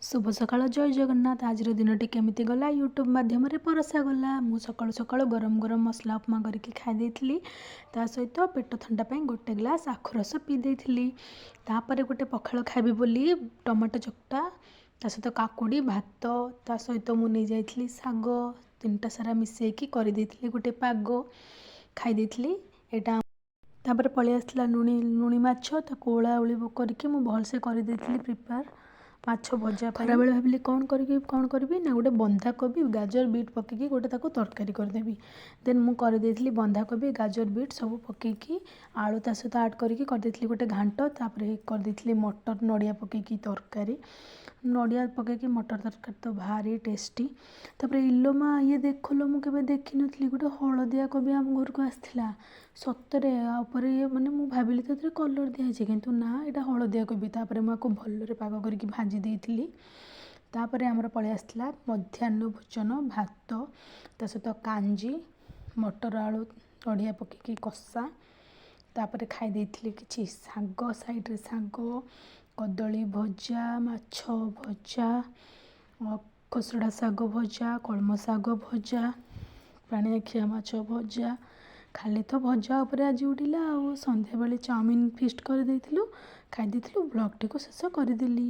ଶୁଭ ସକାଳ, ଜୟ ଜଗନ୍ନାଥ। ଆଜିର ଦିନଟି କେମିତି ଗଲା, ୟୁଟ୍ୟୁବ୍ ମାଧ୍ୟମରେ ପରସା ଗଲା। ମୁଁ ସକାଳୁ ସକାଳୁ ଗରମ ଗରମ ମସଲା ଉପମା କରିକି ଖାଇ ଦେଇଥିଲି। ତା ସହିତ ପେଟ ଥଣ୍ଡା ପାଇଁ ଗୋଟେ ଗ୍ଲାସ୍ ଆଖୁ ରସ ପିଇ ଦେଇଥିଲି। ତାପରେ ଗୋଟେ ପଖାଳ ଖାଇବି ବୋଲି ଟମାଟୋ ଚକଟା, ତା ସହିତ କାକୁଡ଼ି, ଭାତ, ତା ସହିତ ମୁଁ ନେଇଯାଇଥିଲି ଶାଗ। ତିନିଟା ସାରା ମିଶେଇକି କରିଦେଇଥିଲି ଗୋଟେ ପାଗ, ଖାଇ ଦେଇଥିଲି ଏଇଟା। ତାପରେ ପଳେଇ ଆସିଥିଲା ଲୁଣି ଲୁଣି ମାଛ। ତାକୁ ଓଳା ଓଳି କରିକି ମୁଁ ଭଲସେ କରିଦେଇଥିଲି ପ୍ରିପେୟାର ମାଛ ଭଜା ପାଇଁ। ଖରାବେଳେ ଭାବିଲି କ'ଣ କରିବି, କ'ଣ କରିବି ନା ଗୋଟେ ବନ୍ଧାକୋବି, ଗାଜର, ବିଟ୍ ପକେଇକି ଗୋଟେ ତାକୁ ତରକାରୀ କରିଦେବି। ଦେନ୍ ମୁଁ କରିଦେଇଥିଲି ବନ୍ଧାକୋବି, ଗାଜର, ବିଟ୍ ସବୁ ପକେଇକି, ଆଳୁ ତା ସହିତ ଆଡ଼୍ କରିକି କରିଦେଇଥିଲି ଗୋଟେ ଘାଣ୍ଟ। ତାପରେ କରିଦେଇଥିଲି ମଟର ନଡ଼ିଆ ପକେଇକି ତରକାରୀ। ନଡ଼ିଆ ପକେଇକି ମଟର ତରକାରୀ ତ ଭାରି ଟେଷ୍ଟି। ତାପରେ ଇଲୋ ମା, ଇଏ ଦେଖଲୋ, ମୁଁ କେବେ ଦେଖିନଥିଲି, ଗୋଟେ ହଳଦିଆ କୋବି ଆମ ଘରକୁ ଆସିଥିଲା ସତରେ। ଆଉ ଉପରେ ଇଏ ମାନେ ମୁଁ ଭାବିଲି ତ ଏଥିରେ କଲର୍ ଦିଆହେଇଛି, କିନ୍ତୁ ନା, ଏଇଟା ହଳଦିଆ କୋବି। ତାପରେ ମୁଁ ଆକୁ ଭଲରେ ପାଗ କରିକି ଭାଜି ଦେଇଥିଲି। ତାପରେ ଆମର ପଳେଇ ଆସିଥିଲା ମଧ୍ୟାହ୍ନ ଭୋଜନ, ଭାତ, ତା ସହିତ କାଞ୍ଜି, ମଟର ଆଳୁ ନଡ଼ିଆ ପକେଇକି କଷା। ତାପରେ ଖାଇ ଦେଇଥିଲି କିଛି ଶାଗ, ସାଇଡ଼୍ରେ ଶାଗ, କଦଳୀ ଭଜା, ମାଛ ଭଜା, ଖସଡ଼ା ଶାଗ ଭଜା, କଳମ ଶାଗ ଭଜା, ପାଣିଖିଆ ମାଛ ଭଜା। ଖାଲି ତ ଭଜା ଉପରେ ଆଜି ଉଠିଲା। ଆଉ ସନ୍ଧ୍ୟାବେଳେ ଚାଉମିନ୍ ଫିଷ୍ଟ କରିଦେଇଥିଲୁ, ଖାଇ ଦେଇଥିଲୁ। ବ୍ଲଗ୍ଟିକୁ ଶେଷ କରିଦେଲି।